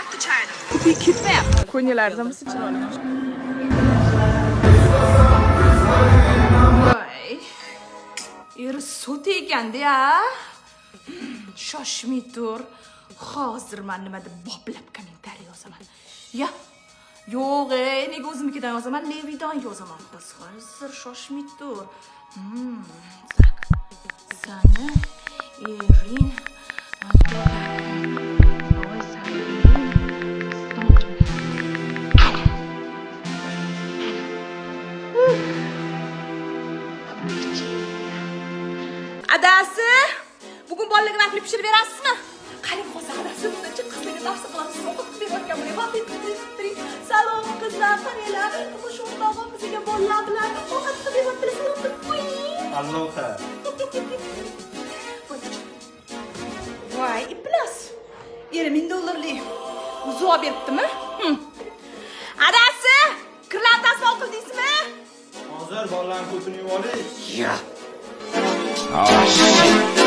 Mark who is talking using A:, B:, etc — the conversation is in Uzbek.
A: Qattiq chaydim. Ko'payib ketmayapti.
B: Ko'ngillarimiz chiroyli.
A: Voy. Eri so'ti ekanda-ya. Shoshmay tur. Hozir man nima deb boplab kommentariy yozaman. Ya. Yo'q, ey, nega o'zimnikidan yozaman? Levidan yozaman. Hozir shoshmay tur. Sani ering. Voy, sani ering. Adasi, bugun bolalarga vafli pishirib berasizmi? Qarang, hozir adasi buncha qizlarga tavsiya qilamiz. Ovqat qilib berayotgan bo'ling. Vafli pishirib. Salom qizlar, qaranglar. Turmush o'rtog'im bizga bolalar bilan ovqat qilib beryaptilar. Salom qilib qo'ying.
C: Alloha.
A: Voy, iflos. Eri 1000 dollarlik uzuk olib beribdimi? Adasi, kirlarni tasmol qildingizmi?
C: Hozir bolalarni ko'tini yuvib olay.
A: Ya.
D: Oh, shit.